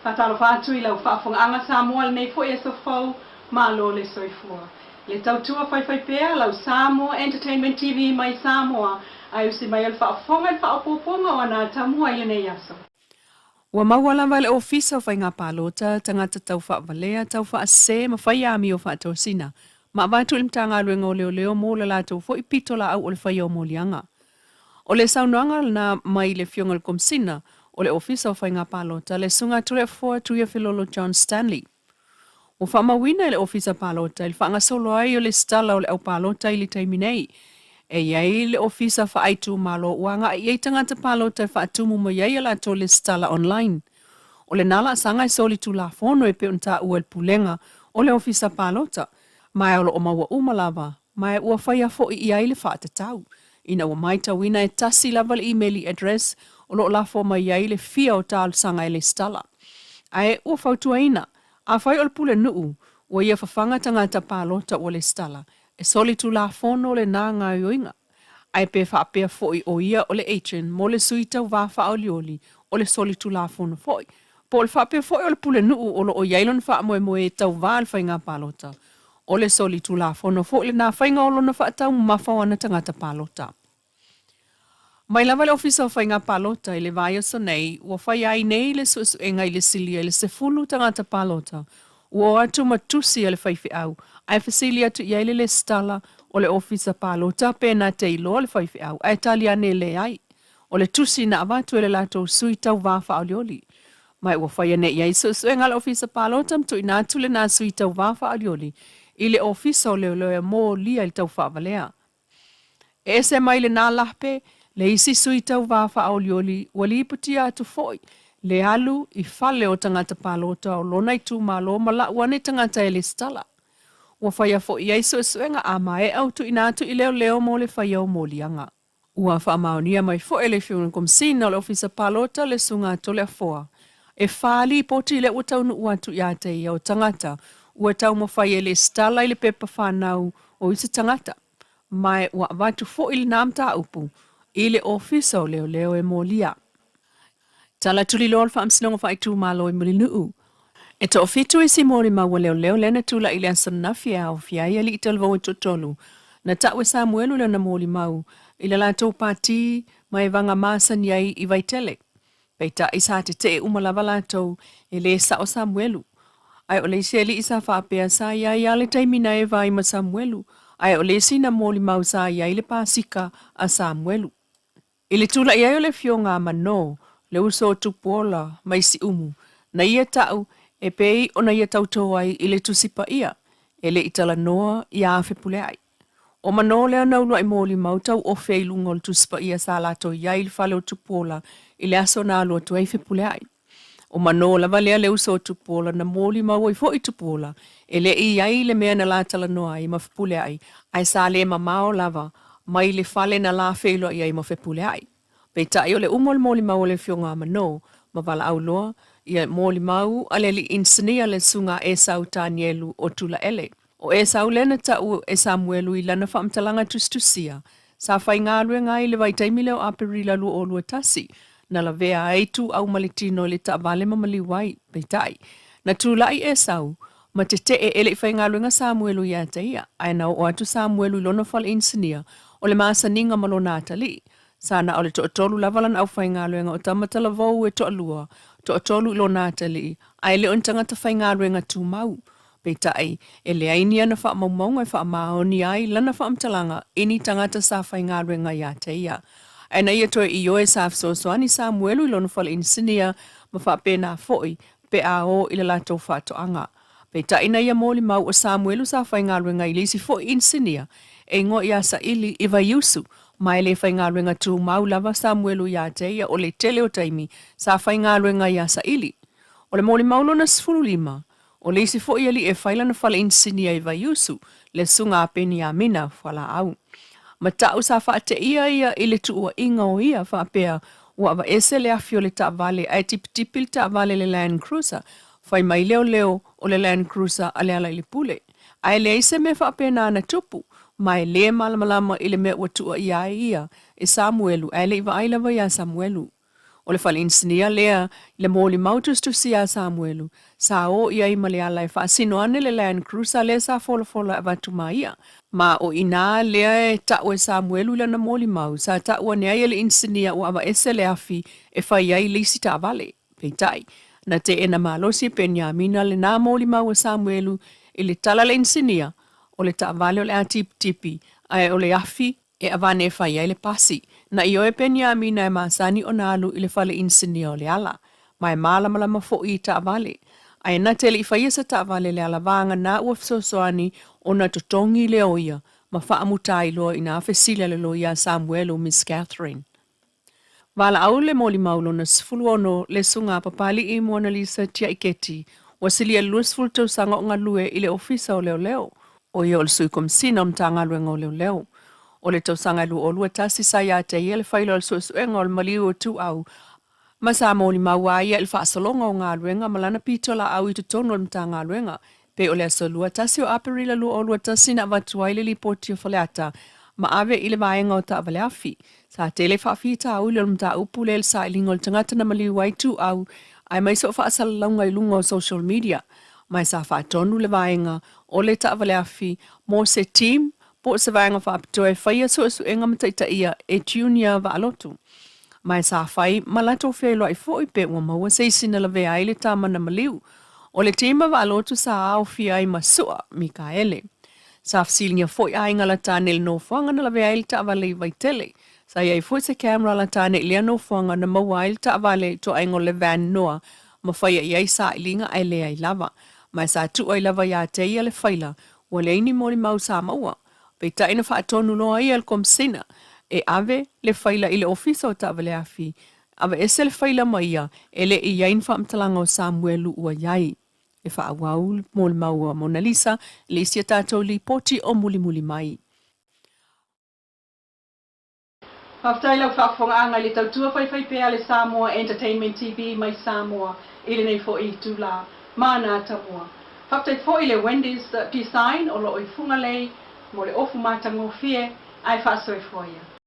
Faatalofa atu i lau faafofogaaga Samoa i lenei foi aso fou, malo le soifua. Le tautua faifaipea lau Samoa Entertainment TV mai Samoa, ae usi mai o le faafofoga i le faaopoopoga o ana atamua i lenei aso. Ua maua lava e le Ofisa o Faiga Palota tagata taufaavalea, taufaasese ma fai amio faatosina ma avatu i le Matagaluega o Leoleo mo le latou foi pitolaau o le faia o moliaga. O le saunoaga lena mai le Afioga i le Komesina o le Ofisa o Faiga Palota, le Susuga Toleafoa Tuiafelolo John Stanley. Ua faamauina e le Ofisa Palota i le faagasolo ai o lesitala o le au palota i le taimi nei. E i ai le Ofisa Faaitumalo ua agai i ai tagata palota e faatumu mai ai a latou lesitala online. O lena laasaga e solitulafono e pei ona taua e le Pulega o le Ofisa Palota, ma o lo o maua uma lava, ma ua faia foi i ai le faatatau, ina ua matauina e tasi lava le imeli address o lo o lafo mai ai le fia o talosaga e lesitala. Ae ua fautuaina, afai o le pulenuu ua ia fafaga tagata palota ua lesitala, e solitulafono lena gaoioiga. Ae pe faapea foi o ia o le agent mo le sui tauva faaolioli o le solitulafono foi, po o le faapea foi o le pulenuu o lo o i ai lona faamoemoe e tauva i le faiga palota, o le solitulafono foi lena faiga o lona faataumamafa o ana tagata palota. Mai lava le Ofisa o Faiga Palota i le vaiaso nei, ua faia ai nei le suesuega i le silia i le 10 tagata palota ua o atu ma tusi a le faifeau ae fesili atu i ai le lesitala o le Ofisa Palota pe na te iloa le faifeau ae tali ane e leai o le tusi na avatu e le latou sui tauva faaolioli. Ma ua faia nei i ai suesuega a le Ofisa Palota ma tuuina atu lena sui tauva faaolioli i le Ofisa o Leoleo e molia i le taufaavalea. E ese mai lena lape le isi sui tauva faaolioli ua lipotia atu foi le alu i fale o tagata palota o lona itumalo ma lau ane tagata e lesitala. Ua faia foi i ai suesuega a maea ua tuuina atu i leoleo mo le faia o moliaga. Ua faamaonia mai foi e le Afioga i le Komesina o le Ofisa Palota le Susuga a Toleafoa e fa lipoti lea ua taunuu atu ia te ia o tagata ua taumafai e lesitala i le pepa fanau o isi tagata, ma ua avatu foi lena mataupu i le Ofisa o Leoleo e molia. Tala tuliloa o le Faamasinoga Faaitumalo i Mulinuu. E toafitu isi molimau a leoleo lea na tulai i le aso ananafi e aofia ai alii talavou e toatolu na tau e Samuelu lana molimau i le latou pati ma e vaga masani ai i Vaitele. Peitai sa tetee uma lava latou e le sao Samuelu. Ae o le isi alii sa faapea sa i ai a le taimi na eva ai ma Samuelu, ae o le isi na molimau sa i ai le pasika a Samuelu. I le tulai ai o le afioga a Manō, le uso o Tupuola mai Siumu, na ia ta'u e pei ona ia tautō ai i le Tusi Paia, e le i talanoa iā Fepuleai. ʻO Manō lea na uluaʻi molimau tauofe i luga o le Tusi Paia sa latou i ai i le fale o Tupuola i le aso na alu atu ai Fepuleai. ʻO Manō lava lea le uso o Tupuola na molimau ai foi Tupuola e le i i ai le mea na la talanoa ai ma Fepuleai ae sa le mamao lava mai le fale na la feiloai ai ma Fepuleai. Peitai o le uma o le molimau a le Afioga a Manō ma valaau loa ia molimau a le alii inisinia le Susuga a Esau Tanielu o Tulaele. ʻO Esau lea na taʻu e Samuelu i lana faamatalaga tusitusia, sa faigaluega ai i le vaitaimi lea o Aperila 2021, na lavea ai Tuuau ma le tino i le taavale ma maliu ai. Peitai, na tulai Esau ma tetee e le i faigaluega Samuelu ia te ia, ae na oo atu Samuelu i lona fale inisinia o le masaniga ma lona atalii. Sa na o le toatolu lava lana aufaigaluega o tama talavou e toalua, toatolu i lona atalii, ae le o ni tagata faigaluega tumau. Peitai, e leai ni ana faamaumauga e faamaonia ai lana faamatalaga i ni tagata sa faigaluega ia te ia. Ae na ia toe ioe sa fesoasoani Samuelu i lona fale inisinia ma faapena foi pe a o i le latou faatoaga. Peitai na ia molimau o Samuelu sa faigaluega i le isi foi inisinia e igoa ia Saili i Vaiusu, ma e le faigaluega tumau lava Samuelu ia te ia o le tele o taimi sa faigaluega iā Saili. O le molimau lona 15, ʻO le isi foi alii e fai lana fale inisinia i Vaiusu, le susuga a Peniamina Fualaau. Ma taʻu sa faateia ia i le tuuaiga o ia faapea ua aveese le afi o le taavale ae tipitipi le taavale le Land Cruiser, fai mai leoleo o le Land Cruiser a Lealailepule. Ae leai se mea faapena na tupu, ma e le malamalama i le mea ua tuuaia ai ia e Samuelu ae le i vaai lava iā Samuelu. O le fale inisinia lea i le molimau tusitusia a Samuelu, sa o i ai ma le ala e faasino ane le Land Cruiser lea sa folafola e avatu ma ia. Ma o i inā lea e ta'u e Samuelu i lana molimau, sa ta'u ane ai e le inisinia ua aveese le afi e fai ai le isi taavale. Peitai, na teena malosi e Peniamina lenā molimau a Samuelu i le tala a le inisinia, o le taavale o le a tipitipi, ae o le afi e avane e fai ai le pasi. Na ioe Peniamina e masani ona alu i le fale inisinia o le ala, ma e malamalama foi i taavale. Ae na te le i faia se taavale i le ala vagana ua fesoasoani ona totogi lea o ia ma faamuta ai loa i nā fesili a le loia a Samuelu Miss Catherine. Valaau le molimau lona 16 le Susuga a Papali'i Monalisa Tiaiketi ua silia i le 20 tausaga o galue i le Ofisa o Leoleo, o ia o le Sui Komesina o Matagaluega o Leoleo. O le tausaga e 2021 sa ia te ia le faila o le suesuega o le maliu o Ituau ma sa molimau a ia i le faasologa o galuega ma lana pitolaau i totonu o le Matagaluega. Pei o le aso 21 o Aperila 2021 na avatu ai le lipoti a Faleata ma ave i le vaega o taavale afi. Sa tele faafitauli o le mataupu lea i le sailiga o le tagata na maliu ai Ituau aemaise o faasalalauga i luga o social media. Ma sa faatonu le vaega o le taavale afi mo se team po o se vaega faapitoa e faia suesuega ma taitaia e Junior Vaalotu. Ma sa fai ma latou feiloai foi pe ua maua se isi na lavea ai le tama na maliu. O le team a Vaalotu sa aofia ai ma Su'a Mikaele. Sa fesiligia foi aiga la tāne i le nofoaga na lavea ai le taavale i Vaitele. Sa i ai foi se camera a la tāne i lea nofoaga na maua ai le taavale i toaiga o le van noa ma faia i ai sailiga ae leai lava. Ma sa tuu ai lava iā te ia le faila ua leai ni molimau sa maua. Peitai na faatonu loa ia e le Komesina e ave le faila i le Ofisa o Taavaleafi, aveese le faila ma ia e le i i ai ni faamatalaga o Samuelu ua i ai. E faaauau le molimau a Monalisa i le isi a tatou lipoti o mulimuli mai. Faafetai lau faafofogaaga i le tautua faifaipea a le Samoa Entertainment TV mai Samoa i lenei foi itulā. Mana tamua. Faafetai foi i le Wendy's Design o lo o i Fugalei mo le ofu matagofie ae faasoifua ia.